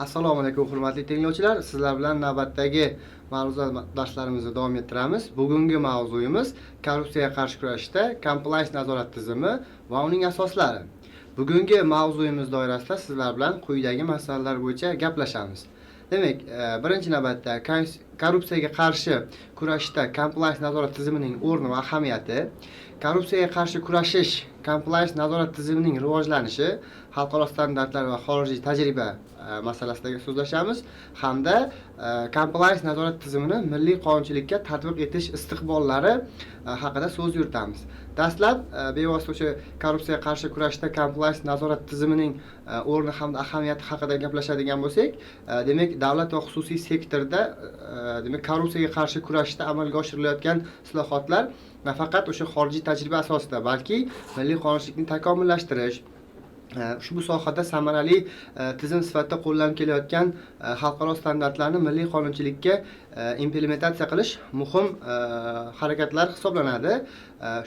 Assalomu alaykum, hurmatli tinglovchilar. Sizlar bilan navbatdagi ma'ruza darslarimizni davom ettiramiz. Bugungi mavzuyimiz korrupsiyaga qarshi kurashishda compliance nazorat tizimi va uning asoslari. Bugungi mavzuyimiz doirasida sizlar bilan quyidagi masalalar bo'yicha gaplashamiz. Demak, birinchi navbatda korrupsiyaga qarshi kurashishda compliance nazorat tizimining o'rni va ahamiyati, korrupsiyaga qarshi kurashish compliance nazorat tizimining rivojlanishi, xalqaro standartlar va xorijiy tajriba masalasida so'zlashamiz hamda compliance nazorat tizimini milliy qonunchilikka tatbiq etish istiqbollari haqida so'z yuritamiz. Dastlab bevosita o'sha korrupsiyaga qarshi kurashda compliance nazorat tizimining o'rni hamda ahamiyati haqida gaplashadigan bo'lsak, demak, davlat va xususiy sektorda demak, korrupsiyaga qarshi kurashishda amalga oshirilayotgan islohotlar nafaqat o'sha xorijiy tajriba asosida, balki milliy qonunchilikni takomillashtirish, ushbu sohada samarali tizim sifatida qo'llanib kelayotgan xalqaro standartlarni milliy qonunchilikka implementatsiya qilish muhim harakatlar hisoblanadi.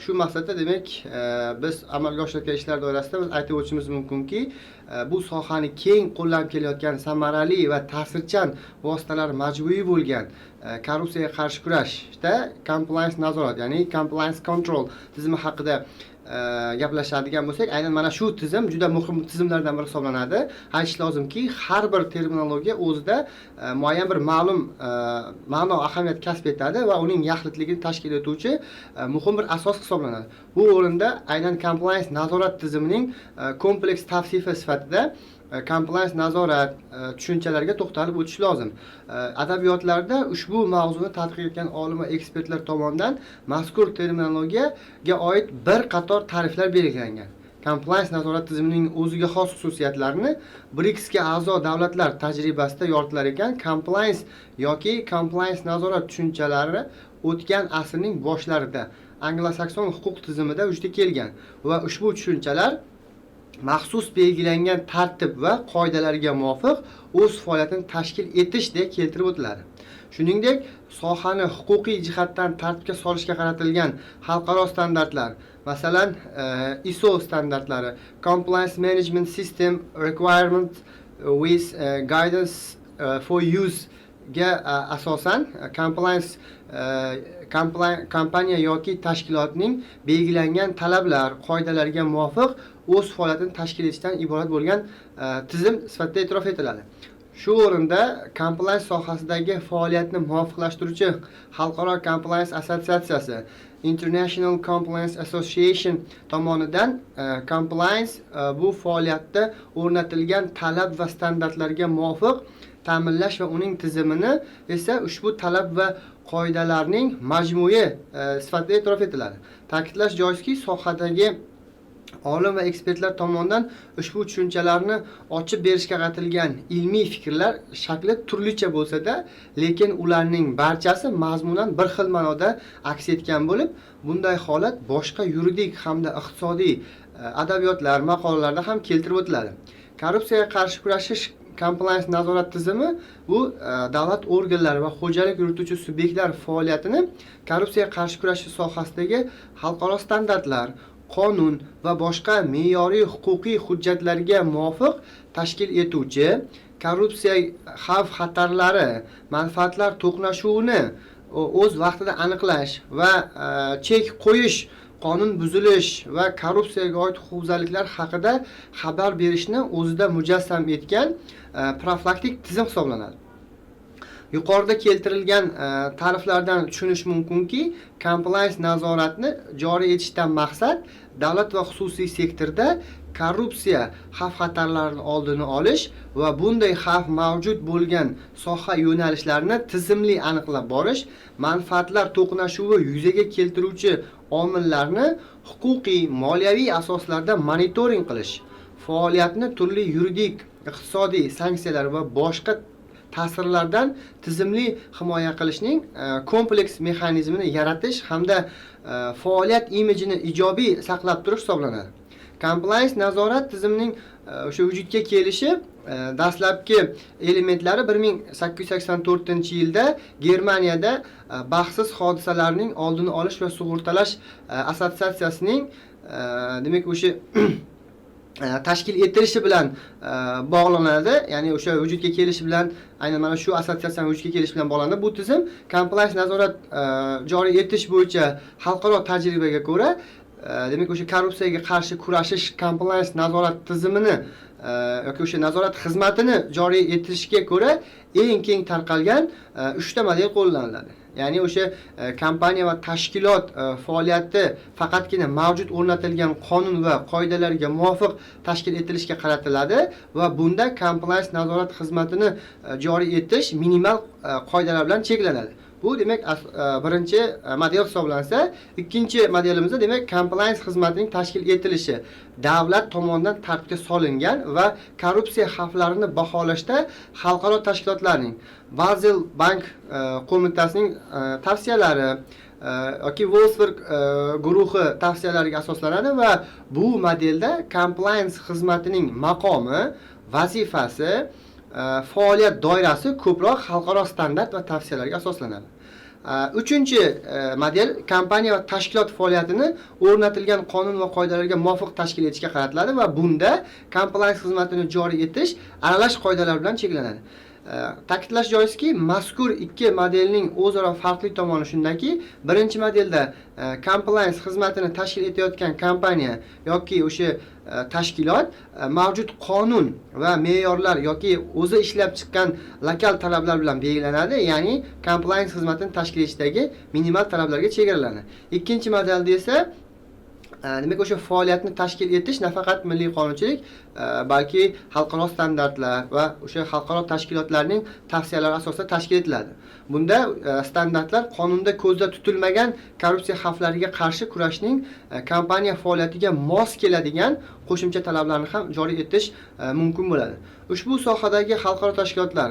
Shu maqsadda, demak, biz amalga oshirayotgan ishlar doirasida biz aytib o'tishimiz mumkinki, bu sohani keng qo'llanib kelayotgan samarali va ta'sirchan vositalar majmui bo'lgan korrupsiyaga qarshi kurashda compliance nazorat, ya'ni compliance control tizimi haqida gaplashadigan bo'lsak, aynan mana shu tizim juda muhim tizimlardan biri hisoblanadi. Aytish lozimki, har bir terminologiya o'zida muayyan bir ma'lum ma'no, ahamiyat kasb etadi va uning yaxlitligini tashkil etuvchi muhim bir asos hisoblanadi. Bu o'rinda aynan compliance nazorat tizimining kompleks tavsifi sifatida compliance nazorat tushunchalariga to'xtalib o'tish lozim. Adabiyotlarda ushbu mavzuni tadqiq etgan olim va ekspertlar tomonidan mazkur terminologiyaga oid bir qator ta'riflar belgilangan. Compliance nazorat tizimining o'ziga xos xususiyatlarini BRICSga a'zo davlatlar tajribasida yoritilar ekan, compliance yoki compliance nazorat tushunchalari o'tgan asrning boshlarida anglosakson huquq tizimida vujudga kelgan va ushbu tushunchalar maxsus belgilangan tartib va qoidalarga muvofiq o'z faoliyatini tashkil etish deb keltirib o'tiladi. Shuningdek, sohani huquqiy jihatdan tartibga solishga qaratilgan xalqaro standartlar, masalan, ISO standartlari, Compliance Management System Requirement with Guidance for Use ga asosan compliance kompaniya yoki tashkilotning belgilangan talablar, qoidalarga muvofiq o'z faoliyatini tashkil etishdan iborat bo'lgan tizim sifatida e'tirof etiladi. Shu o'rinda compliance sohasidagi faoliyatni muvofiqlashtiruvchi Xalqaro compliance assotsiatsiyasi, International Compliance Association tomonidan compliance bu faoliyatda o'rnatilgan talab va standartlarga muvofiq ta'minlash va uning tizimini esa ushbu talab va qoidalarning majmui sifatida e'tirof etiladi. Ta'kidlash joizki, sohadagi olim va ekspertlar tomonidan ushbu tushunchalarni ochib berishga qaratilgan ilmiy fikrlar shakli turlicha bo'lsa-da, lekin ularning barchasi mazmunan bir xil ma'noda aks etgan bo'lib, bunday holat boshqa yuridik hamda iqtisodiy adabiyotlar, maqolalarda ham keltirib o'tiladi. Korrupsiyaga qarshi kurashish compliance nazorat tizimi bu davlat organlari va xo'jalik yurituvchi subyektlar faoliyatini korrupsiyaga qarshi kurashish sohasidagi xalqaro standartlar, qonun va boshqa me'yoriy huquqiy hujjatlarga muvofiq tashkil etuvchi, korrupsiya xavf xatarlari, manfaatlar to'qnashuvini o'z vaqtida aniqlash va chek qo'yish, qonun buzilish va korrupsiyaga oid huquqbuzarliklar haqida xabar berishni o'zida mujassam etgan profilaktik tizim hisoblanadi. Yuqorida keltirilgan ta'riflardan tushunish mumkinki, compliance nazoratni joriy etishdan maqsad davlat va xususiy sektorda korrupsiya xavf xatarlarini oldini olish va bunday xavf mavjud bo'lgan soha yo'nalishlarini tizimli aniqlab borish, manfaatlar to'qnashuvi yuzaga keltiruvchi omillarni huquqiy, moliyaviy asoslarda monitoring qilish, faoliyatni turli yuridik, iqtisodiy sanksiyalar va boshqa ta'sirlardan tizimli himoya qilishning kompleks mexanizmini yaratish hamda faoliyat imijini ijobiy saqlab turish hisoblanadi. Compliance nazorat tizimining o'sha vujudga kelishi dastlabki elementlari 1884-yilda Germaniyada baxtsiz hodisalarning oldini olish va sug'urtalash assotsiatsiyasining demak, o'sha tashkil etilishi bilan bog'lanadi. Ya'ni o'sha vujudga kelishi bilan, aynan mana shu assotsiatsiyani vujudga kelishi bilan bog'lanadi. Bu tizim compliance nazorat joriy etish bo'yicha xalqaro tajribaga ko'ra, demak, o'sha korrupsiyaga qarshi kurashish compliance nazorat tizimini yoki o'sha nazorat xizmatini joriy etishga ko'ra eng keng tarqalgan uchta model qo'llaniladi. Ya'ni o'sha kompaniya va tashkilot faoliyati faqatgina mavjud o'rnatilgan qonun va qoidalarga muvofiq tashkil etilishiga qaratiladi va bunda compliance nazorat xizmatini joriy etish minimal qoidalar bilan cheklanadi. Bu, demak, birinchi model hisoblansa, ikkinchi modelimizda, demak, compliance xizmatining tashkil etilishi davlat tomonidan tartibga solingan va korrupsiya xavflarini baholashda xalqaro tashkilotlarning, Bazel bank qo'mitasining tavsiyalari yoki Wolfsberg guruhi tavsiyalariga asoslanadi va bu modelda compliance xizmatining maqomi, vazifasi, faoliyat doirasi ko'proq xalqaro standart va tavsiyalarga asoslanadi. Uchinchi model kompaniya va tashkilot faoliyatini o'rnatilgan qonun va qoidalarga muvofiq tashkil etishga qaratiladi va bunda compliance xizmatini joriy etish aralash qoidalar bilan cheklanadi. Ta'kidlash joizki, mazkur ikki modelning o'zaro farqli tomoni shundaki, birinchi modelda compliance xizmatini tashkil etayotgan kompaniya yoki o'sha tashkilot mavjud qonun va me'yorlar yoki o'zi ishlab chiqqan lokal talablar bilan belgilanadi, ya'ni compliance xizmatini tashkil etishdagi minimal talablarga chegaralanadi. Ikkinchi modelda esa, demak, o'sha faoliyatni tashkil etish nafaqat milliy qonunchilik, balki xalqaro standartlar va o'sha xalqaro tashkilotlarning tavsiyalari asosida tashkil etiladi. Bunda standartlar qonunda ko'zda tutilmagan korrupsiya xavflariga qarshi kurashning kompaniya faoliyatiga mos keladigan qo'shimcha talablarni ham joriy etish mumkin bo'ladi. Ushbu sohadagi xalqaro tashkilotlar,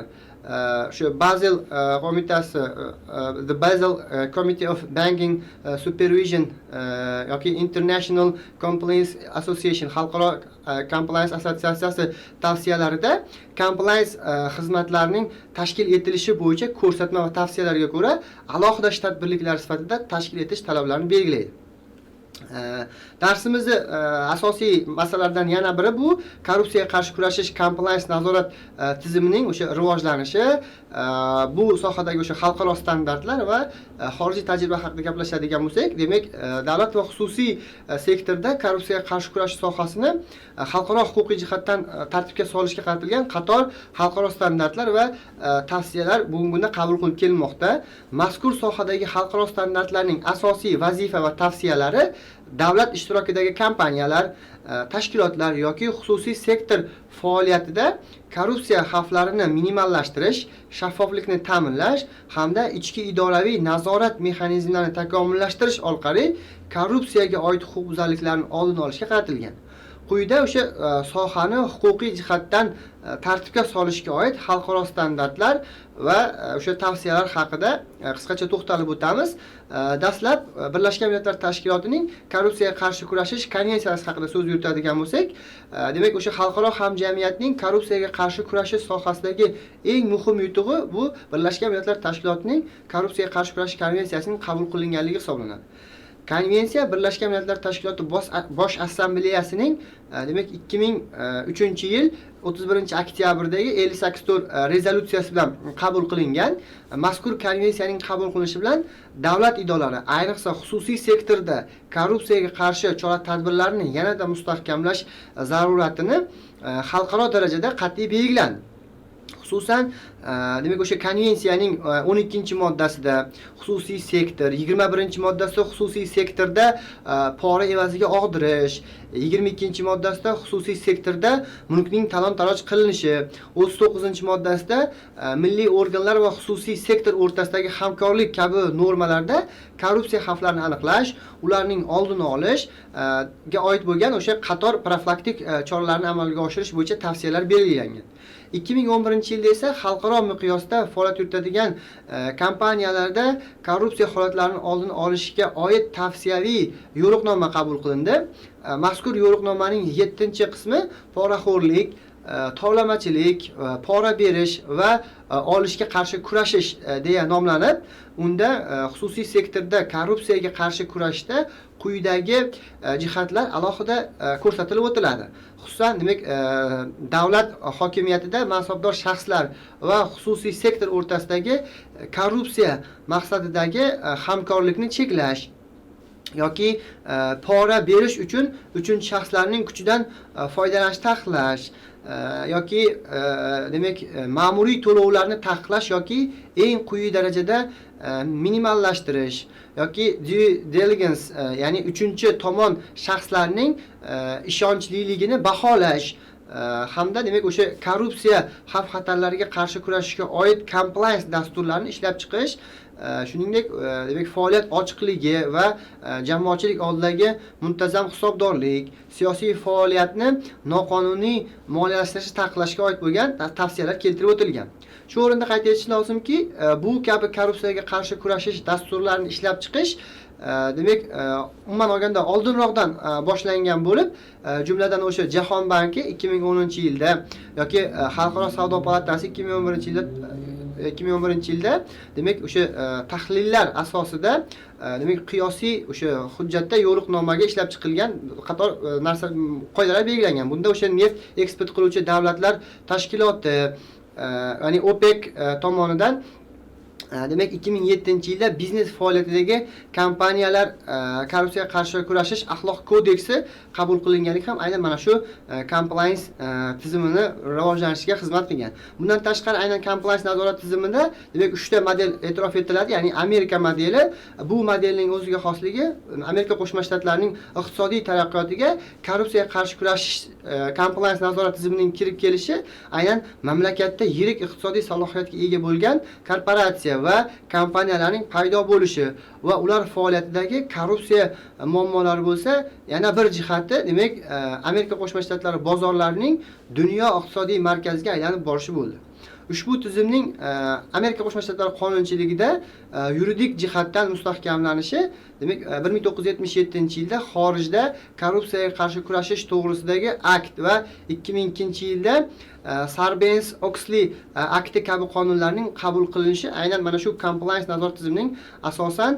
shu Bazel qo'mitasi, The Basel Committee of Banking Supervision yoki International Compliance Association, xalqaro compliance assotsiatsiyasi tavsiyalarida compliance xizmatlarining tashkil etilishi bo'yicha ko'rsatma va tavsiyalarga ko'ra alohida shtat birliklari sifatida tashkil etish talablarini belgilaydi. Darsimizni asosiy masalalaridan yana biri bu korrupsiyaga qarshi kurashish compliance nazorat tizimining o'sha rivojlanishi, bu sohadagi o'sha xalqaro standartlar va xorijiy tajriba haqida gaplashadigan bo'lsak, demak, davlat va xususiy sektorda korrupsiyaga qarshi kurashish sohasini xalqaro huquqiy jihatdan tartibga solishga qaratilgan qator xalqaro standartlar va tavsiyalar bugungi kunda qabul qilinib kelinmoqda. Mazkur sohadagi xalqaro standartlarning asosiy vazifa va tavsiyalari davlat ishtirokidagi kompaniyalar, tashkilotlar yoki xususiy sektor faoliyatida korrupsiya xavflarini minimallashtirish, shaffoflikni ta'minlash hamda ichki idoraviy nazorat mexanizmlarini takomillashtirish orqali korrupsiyaga oid huquqbuzarliklarni oldini olishga qaratilgan. Quyida o'sha sohani huquqiy jihatdan tartibga solishga oid xalqaro standartlar va o'sha tavsiyalar haqida qisqacha to'xtalib o'tamiz. Dastlab Birlashgan Millatlar Tashkilotining korrupsiyaga qarshi kurashish konvensiyasi haqida so'z yuritadigan bo'lsak, demak, o'sha xalqaro hamjamiyatning korrupsiyaga qarshi kurashish sohasidagi eng muhim yutug'i bu Birlashgan Millatlar Tashkilotining korrupsiyaga qarshi kurashish konvensiyasining qabul qilinganligi hisoblanadi. Konvensiya Birlashgan Millatlar Tashkiloti Bosh Assambleyasining, demak, 2003-yil 31-oktyabrdagi 58 4 rezolyutsiyasi bilan qabul qilingan. Mazkur konvensiyaning qabul qilinishi bilan davlat idoralari, ayniqsa xususiy sektorda korrupsiyaga qarshi chora tadbirlarni yanada mustahkamlash zaruratini xalqaro darajada qat'iy belgilandi. Xususan, demak, o'sha konvensiyaning 12-moddasida xususiy sektor, 21-moddasida xususiy sektorda pora evaziga og'dirish, 22-moddasida xususiy sektorda mulkning talon taroj qilinishi, 39-moddasida milliy organlar va xususiy sektor o'rtasidagi hamkorlik kabi normalarda korrupsiya xavflarini aniqlash, ularning oldini olish ga oid bo'lgan o'sha qator profilaktik choralarni amalga oshirish bo'yicha tavsiyalar belgilangan. 2011-yilda esa xalqaro miqyosda faoliyat yuritadigan kompaniyalarda korrupsiya holatlarini oldini olishga oid tavsiyaviy yo'riqnoma qabul qilindi. Mazkur yo'riqnomaning 7-qismi poraxo'rlik Tovlamachilik, pora berish va olishga qarshi kurashish deya nomlanib, unda xususiy sektorda korrupsiyaga qarshi kurashda quyidagi jihatlar alohida ko'rsatilib o'tiladi. Xususan, demak, davlat hokimiyatida mansabdor shaxslar va xususiy sektor o'rtasidagi korrupsiya maqsadidagi hamkorlikni cheklash yoki pora berish uchun uchinchi shaxslarning kuchidan foydalanishni taqiqlash yoki demak, ma'muriy to'lovlarni taqiqlash yoki eng quyi darajada minimallashtirish yoki due diligence, ya'ni uchinchi tomon shaxslarning ishonchliligini baholash hamda, demak, o'sha korrupsiya xavf xatarlariga qarshi kurashishga oid compliance dasturlarini ishlab chiqish, shuningdek, demak, faoliyat ochiqligi va jamoatchilik oldidagi muntazam hisobdorlik, siyosiy faoliyatni noqonuniy moliyalashtirishni taqiqlashga oid bo'lgan tavsiyalar keltirib o'tilgan. Shu o'rinda qayd etish lozimki, bu kabi korrupsiyaga qarshi kurashish dasturlarini ishlab chiqish, demak, umuman olganda oldinroqdan boshlangan bo'lib, jumladan, o'sha Jahon banki 2010-yilda yoki Xalqaro savdo palatasi 2011-yilda, 2011-yilda, demak, o'sha tahlillar asosida, demak, qiyosiy o'sha hujjatda, yo'riqnomaga ishlab chiqilgan qator narsa, qoidalar belgilangan. Bunda o'sha neft eksport qiluvchi davlatlar tashkiloti, ya'ni OPEC tomonidan, demak, 2007-yilda biznes faoliyatidagi kompaniyalar korrupsiyaga qarshi kurashish axloq kodeksi qabul qilinganligi ham aynan mana shu compliance tizimini rivojlanishiga xizmat qilgan. Bundan tashqari, aynan compliance nazorat tizimida, demak, uchta model e'tirof etiladi, ya'ni Amerika modeli. Bu modelning o'ziga xosligi Amerika Qo'shma Shtatlarining iqtisodiy taraqqiyotiga korrupsiyaga qarshi kurashish compliance nazorat tizimining kirib kelishi aynan mamlakatda yirik iqtisodiy salohiyatga ega bo'lgan korporatsiya va kompaniyalarning paydo bo'lishi va ular faoliyatidagi korrupsiya muammolari bo'lsa, yana bir jihati, demak, Amerika Qo'shma Shtatlari bozorlarining dunyo iqtisodiy markaziga aylanib borishi bo'ldi. Ushbu tizimning Amerika Qo'shma Shtatlari qonunchiligida yuridik jihatdan mustahkamlanishi, demak, 1977-yilda xorijda korrupsiyaga qarshi kurashish to'g'risidagi akt va 2002-yilda Sarbanes Oxley akti kabi qonunlarning qabul qilinishi aynan mana shu compliance nazorat tizimining asosan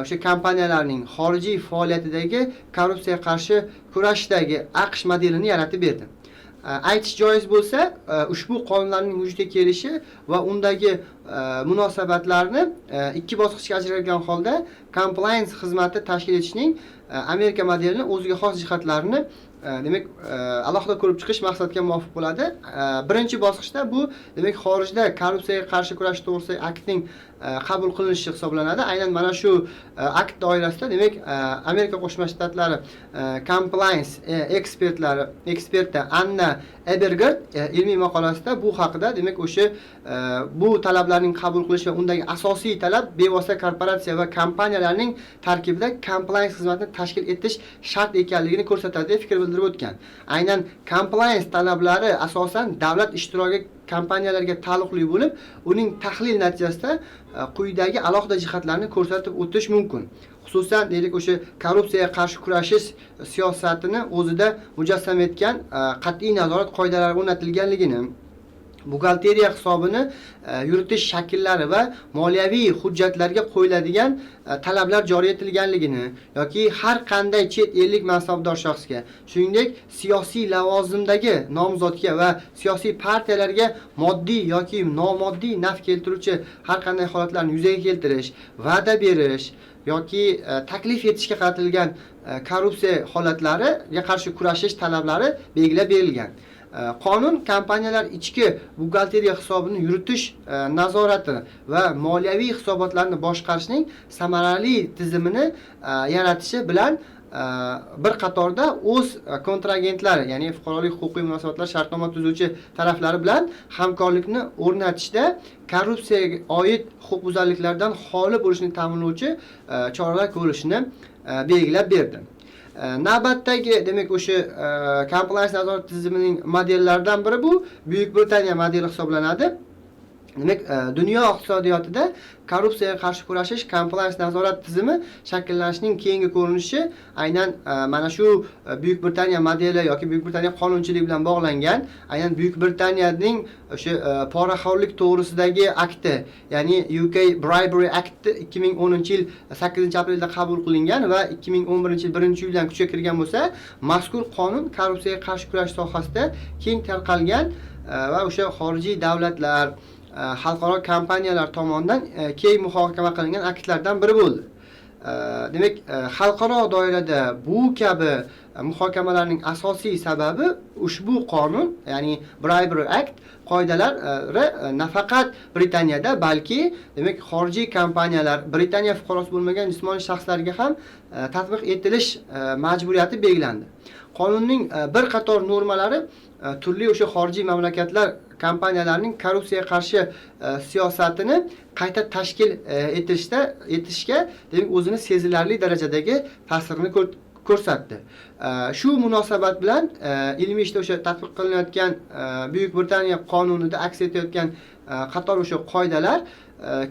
o'sha kompaniyalarning xorijiy faoliyatidagi korrupsiyaga qarshi kurashdagi AQSh modelini yaratib berdi. Aytish joiz bo'lsa, ushbu qonunlarning vujudga kelishi va undagi munosabatlarni ikki bosqichga ajralgan holda compliance xizmati tashkil etishning Amerika modelini o'ziga xos jihatlarini, demak, alohida ko'rib chiqish maqsadga muvofiq bo'ladi. Birinchi bosqichda bu, demak, xorijda korrupsiyaga qarshi kurashish to'g'risidagi aktning qabul qilinishi hisoblanadi. Aynan mana shu akt doirasida, demak, Amerika Qo'shma Shtatlari compliance eksperti Anna Ebergert ilmiy maqolasida bu haqida, demak, o'sha bu talablarning qabul qilish va undagi asosiy talab bevosita korporatsiya va kompaniyalarning tarkibida compliance xizmatini tashkil etish shart ekanligini ko'rsatadi deb fikr bildirib o'tgan. Aynan compliance talablari asosan davlat ishtiroki kompaniyalarga taalluqli bo'lib, uning tahlil natijasida quyidagi alohida jihatlarni ko'rsatib o'tish mumkin. Xususan, deylik, o'sha korrupsiyaga qarshi kurashish siyosatini o'zida mujassam etgan qat'iy nazorat qoidalari o'rnatilganligini, buxgalteriya hisobini yuritish shakllari va moliyaviy hujjatlarga qo'yiladigan talablar joriy etilganligini yoki har qanday chet ellik mansabdor shaxsga, shuningdek, siyosiy lavozimdagi nomzodga va siyosiy partiyalarga moddiy yoki nomoddiy naf keltiruvchi har qanday holatlarni yuzaga keltirish, va'da berish yoki taklif etishga qaratilgan korrupsiya holatlariga qarshi kurashish talablari belgilab berilgan. Qonun kompaniyalar ichki buxgalteriya hisobini yuritish nazorati va moliyaviy hisobotlarni boshqarishning samarali tizimini yaratishi bilan bir qatorda o'z kontragentlari, ya'ni fuqarolik huquqiy munosabatlar shartnoma tuzuvchi taraflari bilan hamkorlikni o'rnatishda korrupsiyaga oid huquqbuzarliklardan xoli bo'lishini ta'minlovchi choralar ko'rilishini belgilab berdi. Navbatdagi, demak, o'sha compliance nazorat tizimining modellaridan biri bu Buyuk Britaniya modeli hisoblanadi. Demak, dunyo iqtisodiyotida korrupsiyaga qarshi kurashish compliance nazorat tizimi shakllanishining keyingi ko'rinishi aynan mana shu Buyuk Britaniya modeli yoki Buyuk Britaniya qonunchiligi bilan bog'langan. Aynan Buyuk Britaniyaning o'sha poraxo'rlik to'g'risidagi akti, ya'ni UK Bribery Act 2010-yil 8-aprelda qabul qilingan va 2011-yil 1-iyuldan kuchga kirgan bo'lsa, mazkur qonun korrupsiyaga qarshi kurash sohasida keng tarqalgan va o'sha xorijiy davlatlar, xalqaro kompaniyalar tomonidan keng muhokama qilingan aktlardan biri bo'ldi. Demak, xalqaro doirada bu kabi muhokamalarning asosiy sababi ushbu qonun, ya'ni Bribery Act qoidalari nafaqat Britaniyada, balki, demak, xorijiy kompaniyalar, Britaniya fuqarosi bo'lmagan jismoniy shaxslarga ham tatbiq etilish majburiyati belgilandi. Qonunning bir qator normalari turli o'sha xorijiy mamlakatlar kompaniyalarining korrupsiyaga qarshi siyosatini qayta tashkil etishga, demak, o'zini sezilarli darajadagi ta'sirini ko'rsatdi. Shu munosabat bilan ilmiy ishda o'sha tatbiq qilinayotgan Buyuk Britaniya qonunida aks etayotgan qator o'sha qoidalar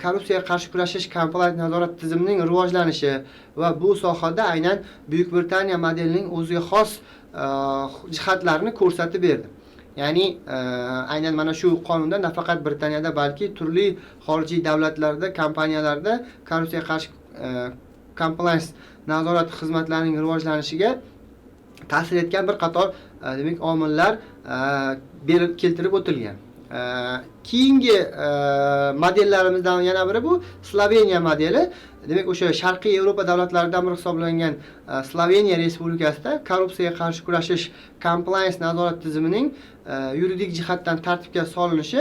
korrupsiyaga qarshi kurashish compliance nazorat tizimining rivojlanishi va bu sohada aynan Buyuk Britaniya modelining o'ziga xos jihatlarini ko'rsatib berdi. Ya'ni aynan mana shu qonunda nafaqat Britaniyada, balki turli xorijiy davlatlarda, kompaniyalarda korrupsiyaga qarshi compliance nazorat xizmatlarining rivojlanishiga ta'sir etgan bir qator demak, omillar berib keltirib o'tilgan. Keyingi modellarimizdan yana biri bu Sloveniya modeli. Demak, o'sha Sharqiy Yevropa davlatlaridan biri hisoblangan Sloveniya Respublikasida korrupsiyaga qarshi kurashish compliance nazorat tizimining yuridik jihatdan tartibga solinishi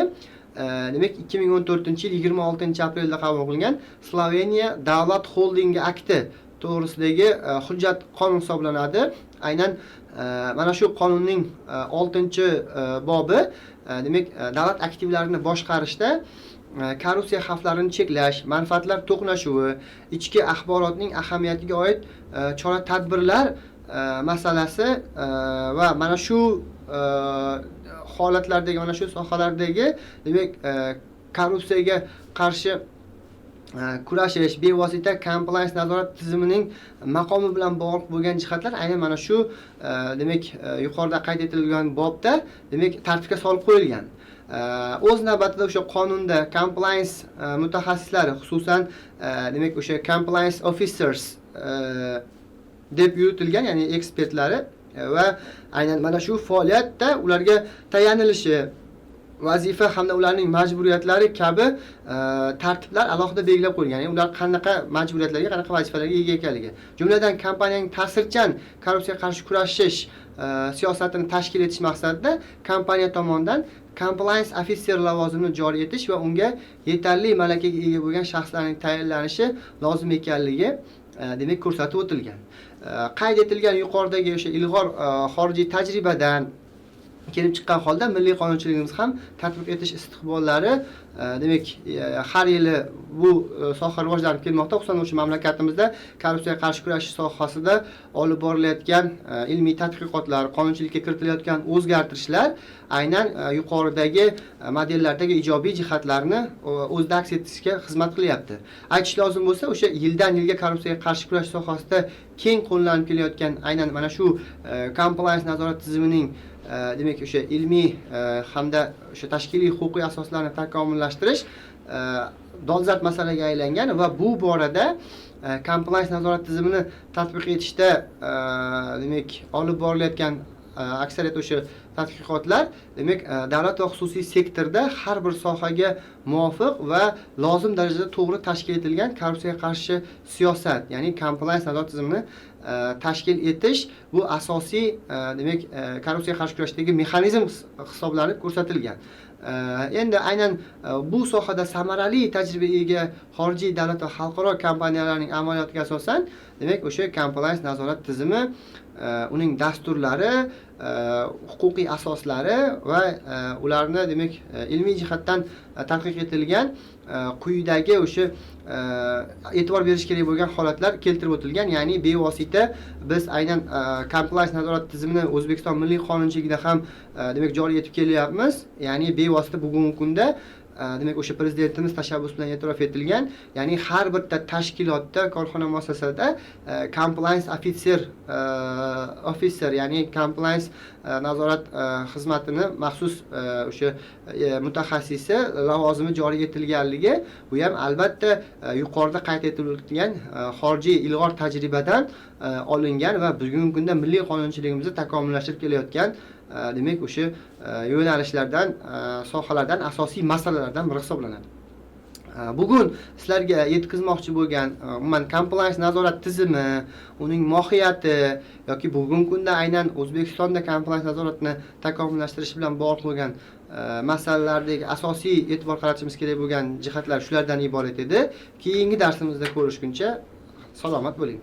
demak, 2014-yil 26-aprelda qabul qilingan Sloveniya davlat xoldingi akti to'g'risidagi hujjat, qonun hisoblanadi. Aynan mana shu qonunning 6-bobi, demak, davlat aktivlarini boshqarishda korrupsiya xavflarini cheklash, manfaatlar to'qnashuvi, ichki axborotning ahamiyatiga oid chora tadbirlar masalasi va mana shu holatlardagi, mana shu sohalardagi, demak, korrupsiyaga qarshi kurashish bevosita compliance nazorat tizimining maqomi bilan bog'liq bo'lgan jihatlar aynan mana shu demak, yuqorida qayd etilgan bobda, demak, tartibga solib qo'yilgan. O'z navbatida o'sha qonunda compliance mutaxassislari, xususan, demak, o'sha compliance officers deb yuritilgan, ya'ni ekspertlari va aynan mana shu faoliyatda ularga tayanilishi, vazifa hamda ularning majburiyatlari kabi tartiblar alohida belgilab qo'yilgan. Ya'ni ular qanaqa majburiyatlarga, qanaqa vazifalarga ega ekanligi. Jumladan, kompaniyaning ta'sirchan korrupsiyaga qarshi kurashish siyosatini tashkil etish maqsadida kompaniya tomonidan compliance officer lavozimini joriy etish va unga yetarli malakaga ega bo'lgan shaxslarning tayinlanishi lozim ekanligi, demak, ko'rsatib o'tilgan. Qayd etilgan yuqoridagi o'sha ilg'or xorijiy tajribadan kelib chiqqan holda milliy qonunchiligimiz ham tatbiq etish istiqbollari, demak, har yili bu soha rivojlanib kelmoqda. Xususan, o'sha mamlakatimizda korrupsiyaga qarshi kurashish sohasida olib borilayotgan ilmiy tadqiqotlar, qonunchilikka kiritilayotgan o'zgartirishlar aynan yuqoridagi modellardagi ijobiy jihatlarni o'zida aks etishga xizmat qilyapti. Aytish lozim bo'lsa, o'sha yildan yilga korrupsiyaga qarshi kurash sohasida keng qo'llanib kelayotgan aynan mana shu compliance nazorat tizimining demak, o'sha ilmiy hamda o'sha tashkiliy huquqiy asoslarni takomillashtirish dolzarb masalaga aylangan va bu borada compliance nazorat tizimini tatbiq etishda, demak, olib borilayotgan aksariyat o'sha tadqiqotlar, demak, davlat va xususiy sektorda har bir sohaga muvofiq va lozim darajada to'g'ri tashkil etilgan korrupsiyaga qarshi siyosat, ya'ni compliance nazorat tizimini tashkil etish bu asosiy, demak, korrupsiyaga qarshi kurashdagi mexanizm hisoblanib ko'rsatilgan. Endi aynan bu sohada samarali tajribaga ega xorijiy davlat va xalqaro kompaniyalarning amaliyotiga asosan, demak, o'sha compliance nazorat tizimi, uning dasturlari, huquqiy asoslari va ularni, demak, ilmiy jihatdan tadqiq etilgan quyidagi o'sha e'tibor berish kerak bo'lgan holatlar keltirib o'tilgan. Ya'ni bevosita biz aynan compliance nazorat tizimini O'zbekiston milliy qonunchiligida ham, demak, joriy etib kelyapmiz. Ya'ni bevosita bugungi kunda Demak, o'sha prezidentimiz tashabbus bilan e'tirof etilgan, ya'ni har bitta tashkilotda, korxona, muassasada compliance officer, ya'ni compliance nazorat xizmatini maxsus o'sha mutaxassisi lavozimi joriy etilganligi, bu ham albatta yuqorida qayd etilgan xorijiy ilg'or tajribadan olingan va bugungi kunda milliy qonunchiligimizni takomillashtirib kelayotgan demak, o'sha yo'nalishlardan, sohalardan, asosiy masalalardan biri hisoblanadi. Bugun sizlarga yetkazmoqchi bo'lgan umuman compliance nazorat tizimi, uning mohiyati yoki bugungi kunda aynan O'zbekistonda compliance nazoratini takomillashtirish bilan bog'liq bo'lgan masalalardagi asosiy e'tibor qaratishimiz kerak bo'lgan jihatlar shulardan iborat edi. Keyingi darsimizda ko'rishguncha salomat bo'ling.